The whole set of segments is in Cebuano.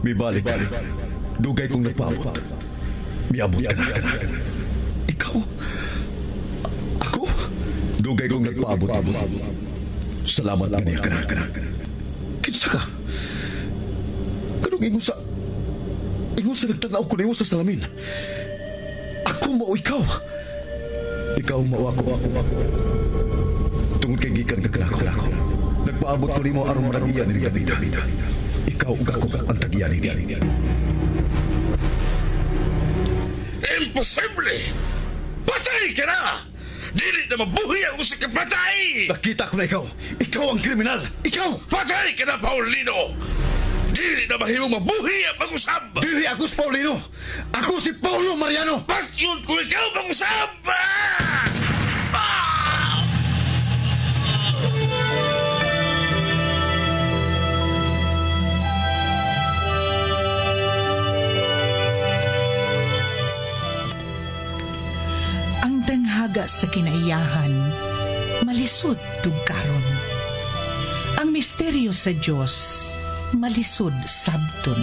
Mibalik ka. Dugay kong nagpaabot. Miabot ka na. Ikaw? Ako? Dugay kong nagpaabot mo. Salamat kaniya ka na. Kinsa ka? Kanong ingon sa... Ingon sa nagtanaw ko nimo sa salamin. Ako mao ikaw. Ikaw mao ako. Tungod kay gikan ka kanako. Nagpaabot ko nimo aron manag-iya ni Davida. Ikaw ug ako ang tag-iya nini. Imposible! Patay ka na! Dili na mabuhi ang usa ka patay! Nakita ko na ikaw. Ikaw ang kriminal. Ikaw! Patay ka na, Paulino! Dili na mahimong mabuhi ang pag-usab! Dili ako si Paulino! Ako si Paulo Mariano! Pasyon ko ikaw pag-usab! Ah! Ah! Ang tanghaga sa kinaiyahan, malisod tugkaron. Ang misteryo sa Dios, malisod sabton.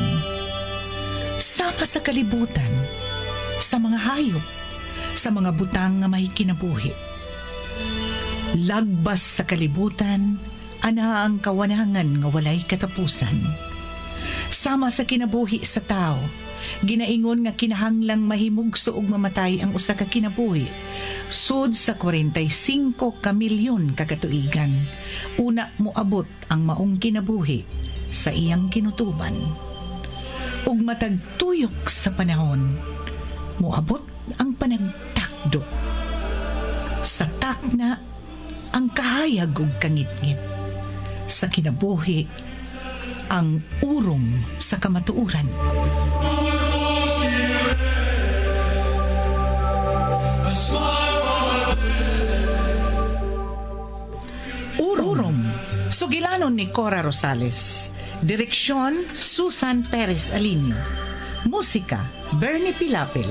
Sama sa kalibutan, sa mga hayop, sa mga butang nga may kinabuhi. Lagbas sa kalibutan, ana ang kawanangan nga walay katapusan. Sama sa kinabuhi sa tao, ginaingon nga kinahanglang mahimugso og mamatay ang usa ka kinabuhi. Sud sa 45 ka milyon ka katuigan, una moabot ang maong kinabuhi sa iyang kinutuban. Ug matag tuyok sa panahon, moabot ang panagtakdo. Sa takna, ang kahayag ug kangitngit. Sa kinabuhi, ang urong sa kamatuoran. Urong, sugilanon ni Cora Rosales. Direksyon, Susan Perez Alinio. Musika, Bernie Pilapil.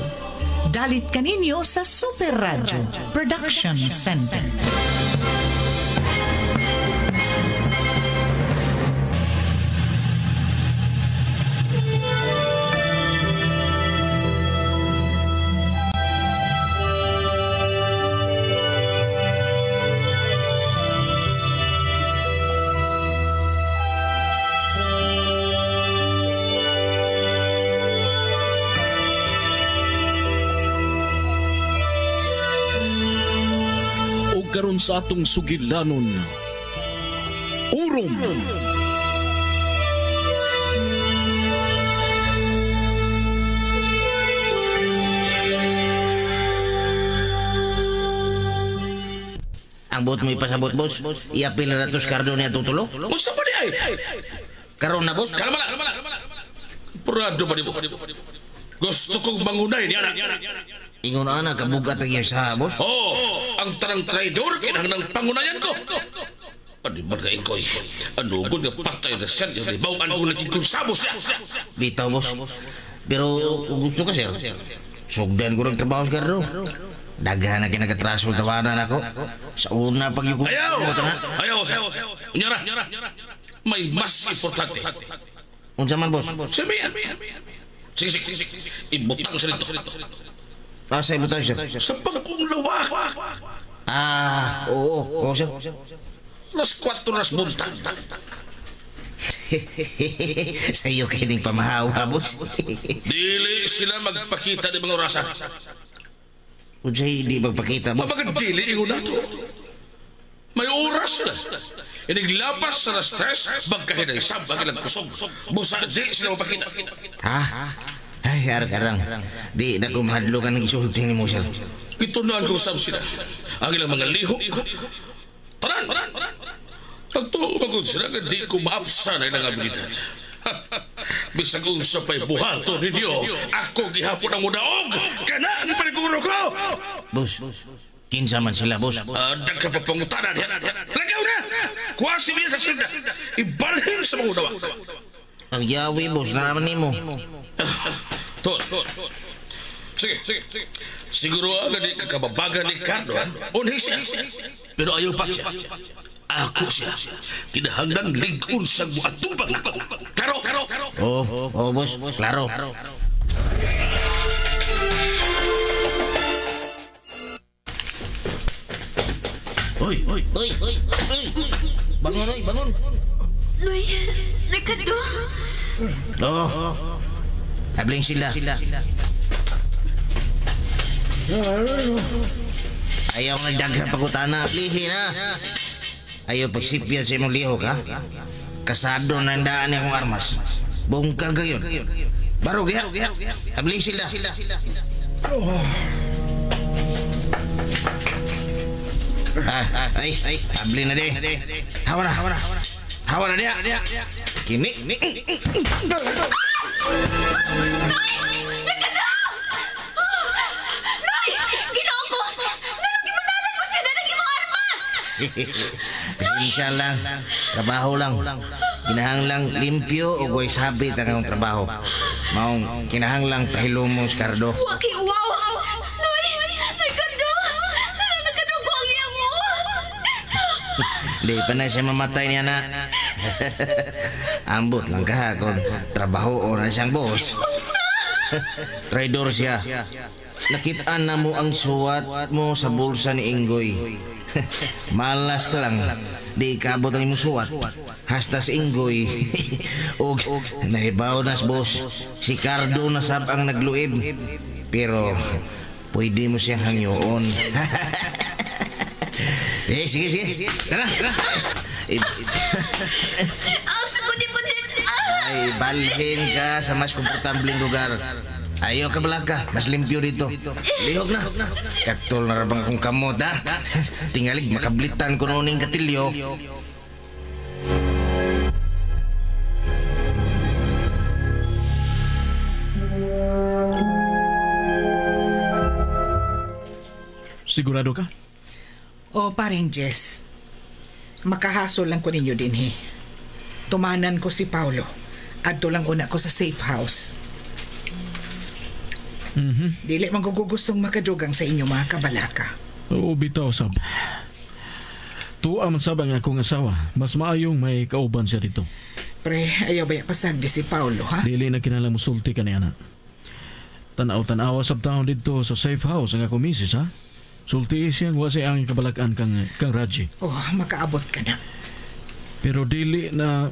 Dalit kaninyo sa Super Radio Production Center. Karon sa atong sugilanon, Urom. Ang buot mo ipasabot, boss. Iapil na nato sa kardo niya tutulo. Unsa pa ni ay? Karon na, boss. Kalma na, kalma na. Purado ba nimo? Gusto kong mangunay niya na. Ingon ana kabugat ang iyang sa, boss. Oh, ang tarang traidor kinahanglang pangunayan ko. Ano ba na ingkoy? Ano ko nga patay na siya? Yung ibaw ang ulit yung konsabo siya. Bitaw, boss. Pero kung gusto ka, sir, sugdan ko ng trabaho sa kardo. Daghan na kinagatraso tawanan ako. Sa una pag yuko. Ayaw! Ayaw, sir. Unyara, may mas importante. Unsa man, boss? Sabihan. Sige, sige. Ibutang sa nito. Asa ibutang, sir? Sa pag-umlawak. Ah, oo, oo, sir. Las 4 nas buntag. Sa iyo kining pamahawa, boss. Dili sila magpakita ni mga orasa. Unsay di magpakita, boss? Mapagad dili ingon nato. May oras sila. Iniglapas sa alas 3, magkahinay sab ang ilang kusog. Busa di sila magpakita. Ha? Ay, arang. Di na ko mahadlokan ng isulti ni mo, sir. Itunaan ko sab sila. Ang ilang mga lihok. Taran! Nagtuo sila nga di ko maapsa na ilang abilidad. Bisag unsa pa'y buhaton ninyo, ako gihapon ang mudaog! Kana ang paniguro ko! Boss, kinsa man sila, boss? Nagkapapangutanan. Lagaw na! Kuha si Mia sa sinda! Ibalhin sa mga udawak! Ang yawi, boss, naman nimo. Tol, sige. Siguro agad di kakababagan ni Carlo. Unhi siya. Pero ayaw pa siya. Ako siya. Kinahanglan ligon siyang muatubang ako. Karo! Oo, boss. Klaro. Oy, oy, oy, oy, oy. Bangon, oy, bangon. Noy, Ricardo. Oo. Habling sila. Ayaw nga daghang pagutana, ablihin ha. Ayaw pagsipyan sa imong lihok ha. Kasado na ang daan akong armas. Bungkag gayon. Barog diha. Ablihin sila. Ay, ay, abli na di. Hawa na, hawa na. Hawa na diha. Kini. Noy! Ricardo! Noy! Ginoo ko! Nganong gimunalan mo siya na ng imong armas? Pasensya lang. Trabaho lang. Kinahanglang limpyo o way sabit ang akong trabaho. Maong kinahanglang pahilumong si Cardo. Wa kay uwaw! Noy! Ricardo! Nagkadugo ang iyang uwa! Di pa na siya mamatay niya na. Ambot lang ka kung trabaho o na siyang boss. Traidor siya. Nakitaan na mo ang suwat mo sa bulsa ni Inggoy. Malas ka lang. Di ikabot ang imong suwat. Hasta si Inggoy. Og nahibaw na boss. Si Cardo na sab ang nagluib. Pero pwede mo siyang hangyoon. Eh, sige, sige. Tara, tara. Ay, balhin ka sa mas komportableng lugar. Ayaw ka balaka, mas limpyo dito. Lihok na. Katol na rabang akong kamot, ha? Tingalig, makablitan ko noon yung katilyo. Sigurado ka? O, pareng Jess, makahasol lang ko ninyo din, he. Tumanan ko si Paulo. Adto lang una ko sa safe house. Mm-hmm. Dili man ko gustong makadugang sa inyo mga kabalaka. Oo, bitaw, sab. Tuwa man sab ang akong asawa. Mas maayong may kauban siya dito. Pre, ayaw ba pasagdi si Paulo, ha? Dili na kinahanglan musulti ka niya, anak. Tanaw-tanawa sab taon dito sa safe house ang akong misis, ha? Sulti siyang wa siya ang kabalakan kang Raji. Oh, makaabot ka na. Pero dili na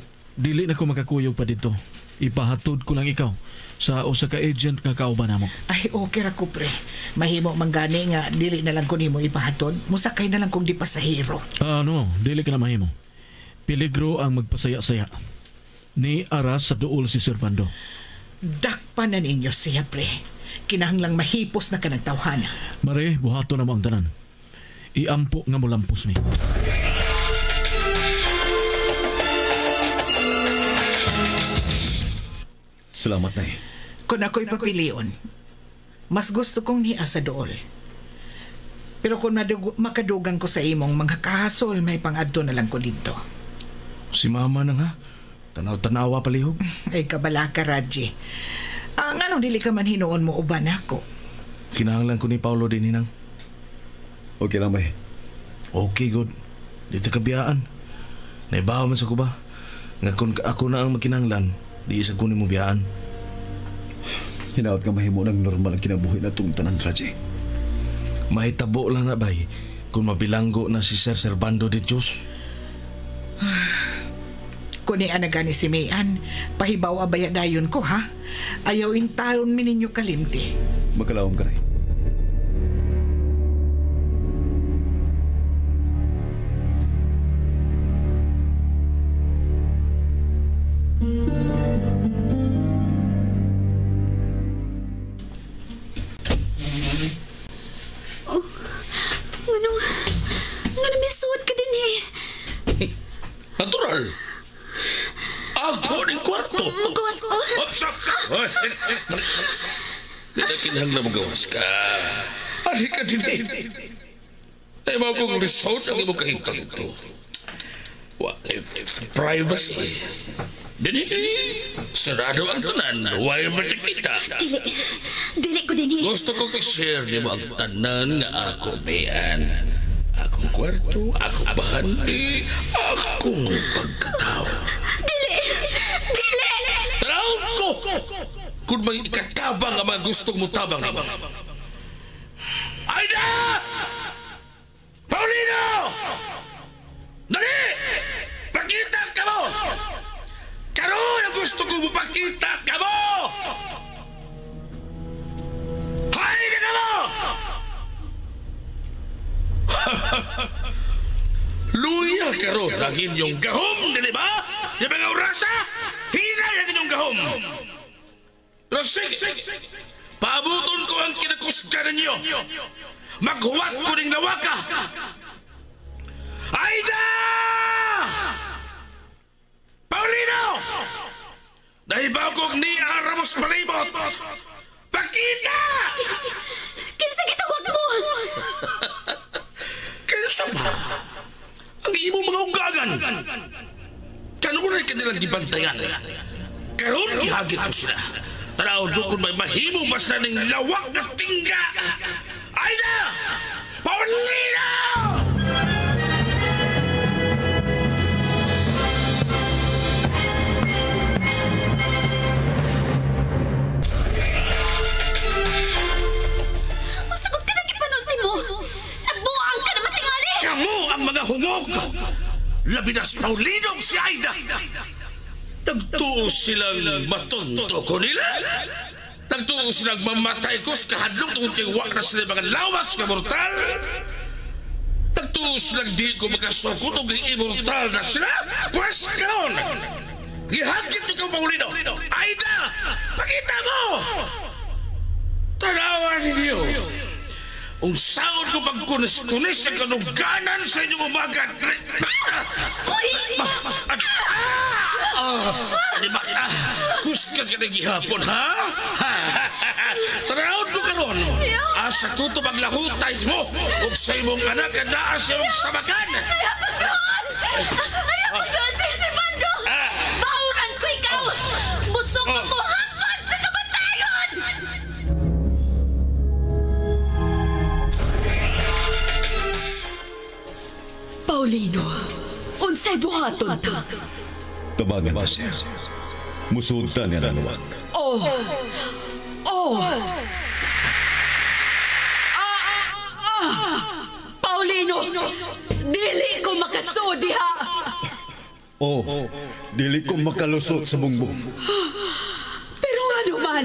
ko makakuyog pa dito. Ipahatod ko lang ikaw sa usa ka agent nga kauban namo. Ay, okay ra ko, pre. Mahimo man gani nga dili na lang ko nimo ipahatod. Musakay na lang kong di pasahero. No, dili ka na mahimo. Peligro ang magpasaya-saya. Ni aras sa duol si Servando. Dakpa na ninyo siya, pre. Kinahanglang mahipos na ka ng tawhana. Mare, buhato na mo ang tanan. Iampo nga mulampos mi. Salamat, Nay. Kung ako'y papilion, mas gusto kong niya sa dool. Pero kung makadugang ko sa imong mga kahasol, may pangadto na lang ko dito. Si mama na nga. Tanaw-tanawa palihog. Ay, kabalaka, Raji. Ang anong dili ka man hinuon mo uban ako? Kinahanglan ko ni Paulo din, hinang. Okay lang, bay. Okay, good. Dito kabiyaan. Naibawa man sa kuba. Nga kung ako na ang magkinahanglan, di isa ko ni mo biyaan. Hinaot ka mahimo ng normal ang kinabuhi na itong tanan, Raji. Mahitabo lang na, bay. Kung mabilanggo na si Sir Servando de Dios. Kung ni anagani si Mayan, pahibaw abaya dayon ko, ha? Ayaw in taon mi ninyo kalimti. Magkalawom ka, Nay. Oh, nganong may suot ka din, eh. Natural. Ako ng kwarto. Magawas ko. Ops, ops. Hoy. Di na kinahanglan magawas ka. Adi ka din. Ay, mga kong resort ang imong kahintang ito. Privacy. Dini, sarado ang tanan. Huwag mo kita. Dili. Dili ko din, eh. Gusto kong i-share ni mo ang tanan nga ako, Mayan. Akong kwarto, akong bahandi, akong pagkatao. Dili! Dili! Tanaw! Kung may ikatabang ang mga gustong mutabang nimo. Aida! Paulino! Dali! Pakita ka mo! Karoon ang gusto ko mo pakita ka mo! Hay na ka mo! Luya karon ang inyong gahom, di ba? Di ba nga orasa? Hinay ang inyong gahom! Pero sige, paabuton ko ang kinakusga ninyo. Maghuwat ko ning lawaka. Aida! Paulino! Nahibaw kong ni Ramos palibot! Pakita! Kinsa gitawag mo? Kinsa pa? Ang imong mga unggagan! Kanunay kanilang gibantayan. Karon gihagit ko sila. Tanaw doon kung may mahimo basta ning lawak na tingga! Aida! Paulino! Masakot ka na gipanulti mo! Nabuang ka na matingali! Kamu ang mga hungog! Labi na si Paulino si Aida! Nagtuo silang matunto ko nila! Nagtuo silang mamatay ko sa kahadlok tungkol kay wa na sila mga lawas nga mortal! Nagtuo silang di ko makasukot og immortal na sila! Pwes karon! Gihagit ikaw, Paulino! Aida! Pakita mo! Tanawan ninyo! Unsaon ko pagkunis-kunis ang kanuganan sa inyong umaga. Di ba? Kusgas ka na gihapon, ha? Tanawon ko karon. Asa tuto maglahutay mo ug sa imong anak nga naa sa imong samakan. Ayaw pagdoon! Ayaw pagdoon, Sir Servando! Bauran ko ikaw! Busog ako hangtod sa kamatayon! Paulino, unsay buhaton ta? Tabangan na siya. Musud ta niya naluwag. Oh! Oh! Paulino! Dili ko makasudi ha! Oh, dili ko makalusot sa bungbong. Pero ano man,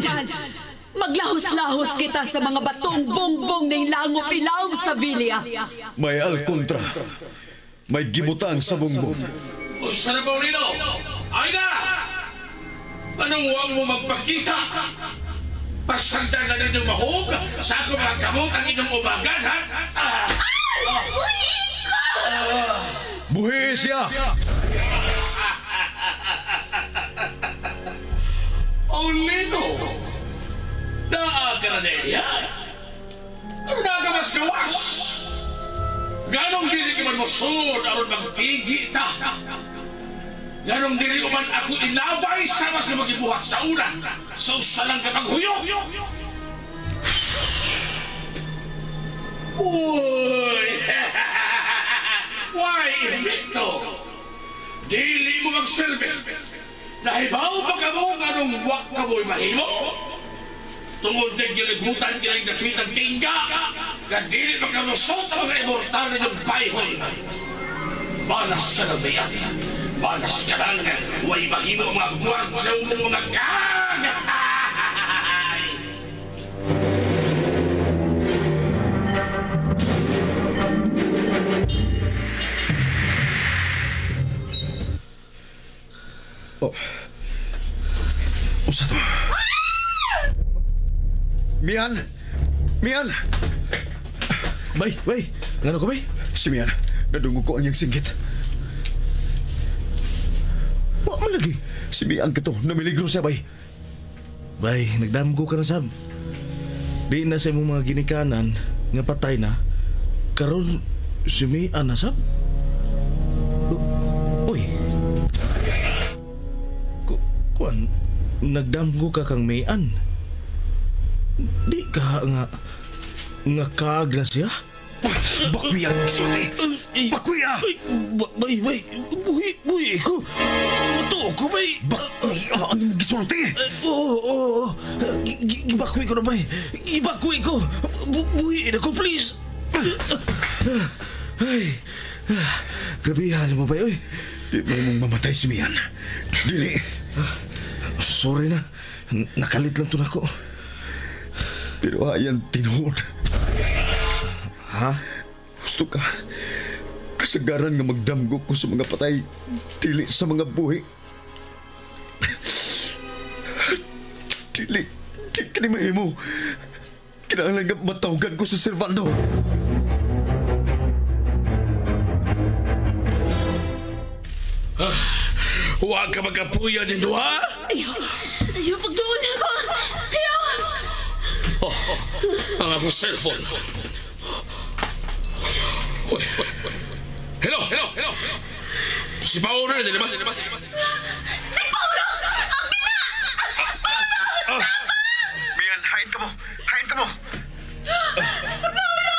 maglahos-lahos kita sa mga batong bongbong ning langop ilawom sa vilya. May alkontra. May gibutang sa bungbong. Unsa na, Paulino? Aida! Anong huwag mo magpakita? Pasagdan na ninyong mahog sa akong mga kamot ang inyong umagan, ha? Buhi siya! Paulino! Naa ka na niya? Ano naa ka mas gawas? Ganong dili ka man mosunod aron magtigi ta? Ganong dili man ako ilabay sama sa magibuhat sa una sa usalang kapaghuyo? Uy! Why, Invicto? Dili mo magsilbi. Nahibaw ba ka mo ganong wak ka mo'y mahimo? Tungod na gilibutan kilang dapitan tingga, nga dili makalusot ang mga immortal ninyong bayhon. Malas ka ng biyak. Malas ka lang. Way mahimo mga gwardya mo mga kag! Oh. Usa to. Mian! Mian! Bay, bay! Ngano ko, bay? Si Mian, nadungog ko ang iyang singgit. Wa man lagi. Si Mian ka to, namiligro siya, bay. Bay, nagdamgo ka na sab. Di na sa imong mga ginikanan nga patay na. Karon si Mian na sab. Uy. Kuan, nagdamgo ka kang Mian. Di ka nga kag na siya. Bakwiya, sulti! Bakwiya! Bay, bay, buhi, buhi ko. Matuo ko, bay. Bakwiya! Anong gisulti? Oo. Gibakwi ko na bay. Gibakwi ko. Buhiin ako, please. Ay, grabihan mo bay, oy. Di mo mong mamatay si Mian. Dili. Sorry na. Nakalit lang to nako. Pero ayan tinuod. Ha? Gusto ka. Kasagaran nga magdamgo ko sa mga patay. Dili sa mga buhi. Dili. Di ka ni mahimo. Kinahanglan nga matawagan ko sa Servando. Huwag ka magkapuya din duha. Ayaw! Ayaw, pagduon ako! Ayaw! Oh, ang akong cellphone. Uy, uy, uy. Hello, hello, hello. Si Paolo na, di ba? Si Paolo! Ang bina! Paolo! Mian, hain ka mo! Hain ka mo! Paolo!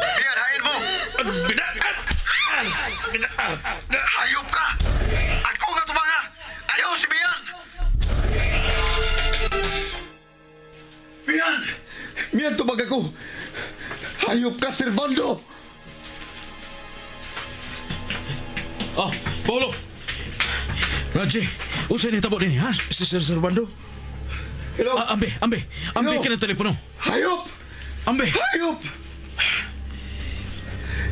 Mian, hain mo! Ang bina! Bina! Hayop ka! Ako ka tumanga! Ayaw si Mian! Mian! Mian, tumag ako! Hayop ka, Servando! Oh, Paolo! Raji, usay ni tabo din, ha? Si Sir Servando? Hello? Ah, ambe, ambe. Ambe Hello? ka ng telepono. Hayop! Ambe! Hayop!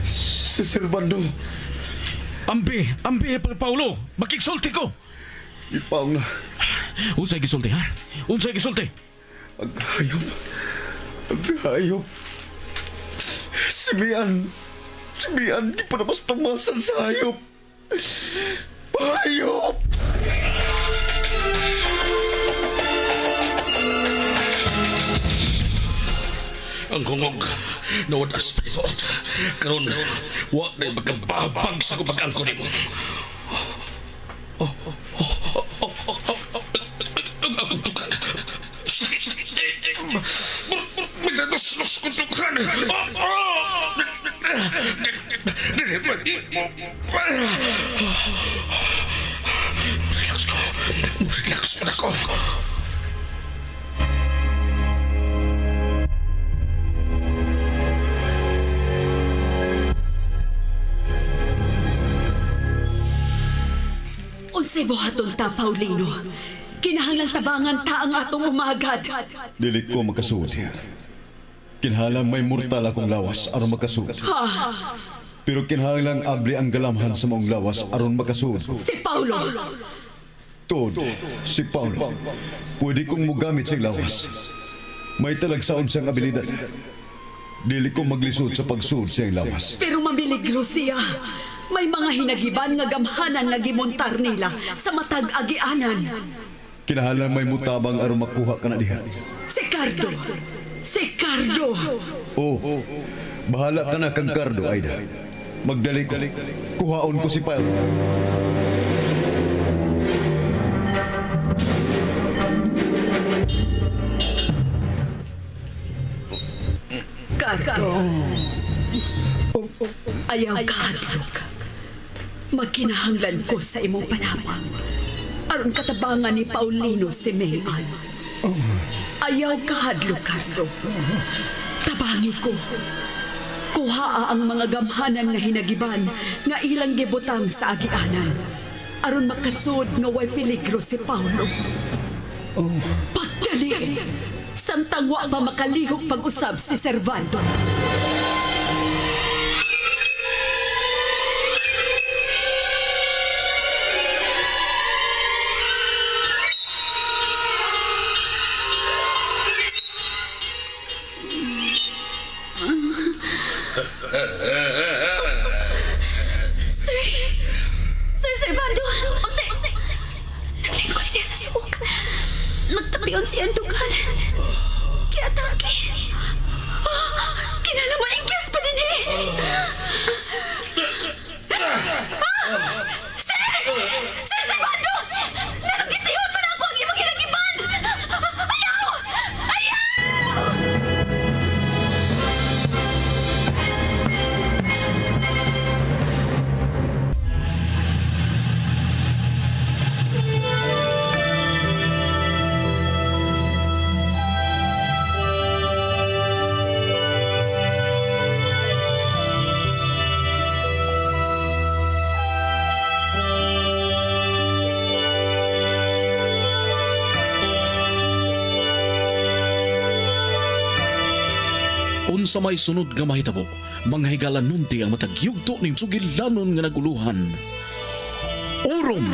Si Servando, Ambe, ambe, Paolo. Makigsulti ko. ipaong na. Unsay gisulti, ha? Unsay gisulti? Ang hayop. Ang hayop. Si Mian. Si Mian, di pa naman tumasan sa hayop. Hayop! Ang hungog nawad as pinisuot. Karon, wa na magkababag sa kumag-angko nimo. Ang akong tukan. Sakit, sakit. Minanos-nos ko tukan. Relax ko. Relax na ko. Unsay buhaton ta, Paulino? Kinahanglang tabangan ta ang atong umagad. Dili ko makasuod. Kinahanglan may mortal akong lawas aron makasuod. Ha? Pero kinahanglan abli ang galamhan sa maong lawas aron makasuod ko. Si Paulo! Tuod, si Paulo. Pwede kong mugamit sa lawas. May talagsaon siyang abilidad. Dili ko maglisod sa pagsuod sa iyang lawas. Pero mamiligro siya. May mga hinagiban nga gamhanan nga gimontar nila sa matag agianan. Kinahanglan may mutabang aron makuha ka na diha. Si Cardo! Si Cardo! Oh, bahala ka na kang Cardo, Aida. Magdali ko. Kuhaon ko si Paolo. Cardo! Ayaw kahadlok. Magkinahanglan ko sa imong panabang. Aron katabangan ni Paulino si Mayan. Ayaw kahadlok, Cardo. Tabangi ko. Kuhaa ang mga gamhanan nga hinagiban nga ilang gibutang sa agianan. Aron makasud nga way peligro si Paulo. Pagdali! Samtang wa pa makalihok pag-usab si Servando. Sir! Sir Servando! Unsay! Naglingkod siya sa suok. Nagtapion siya ang dugan. Kiatake. Oh, kinala mo ingkis pa din eh! Ah! Sir! Sir Servando! Nanong gitihon man ako ang imong hinagiban! Ayaw! Ayaw! Unsa may sunod nga mahitabo, mga higalanunti ang matag yugto ning sugilanon nga naguluhan. Orom!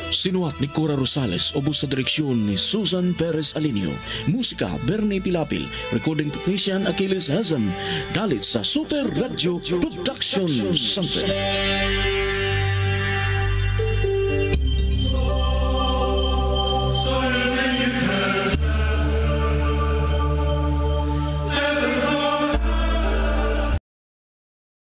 Sinuwat ni Cora Rosales, ubos sa direksyon ni Susan Perez Alinio. Musika, Bernie Pilapil. Recording technician, Achilles Hazem. Dalit sa Super Radio Production Center.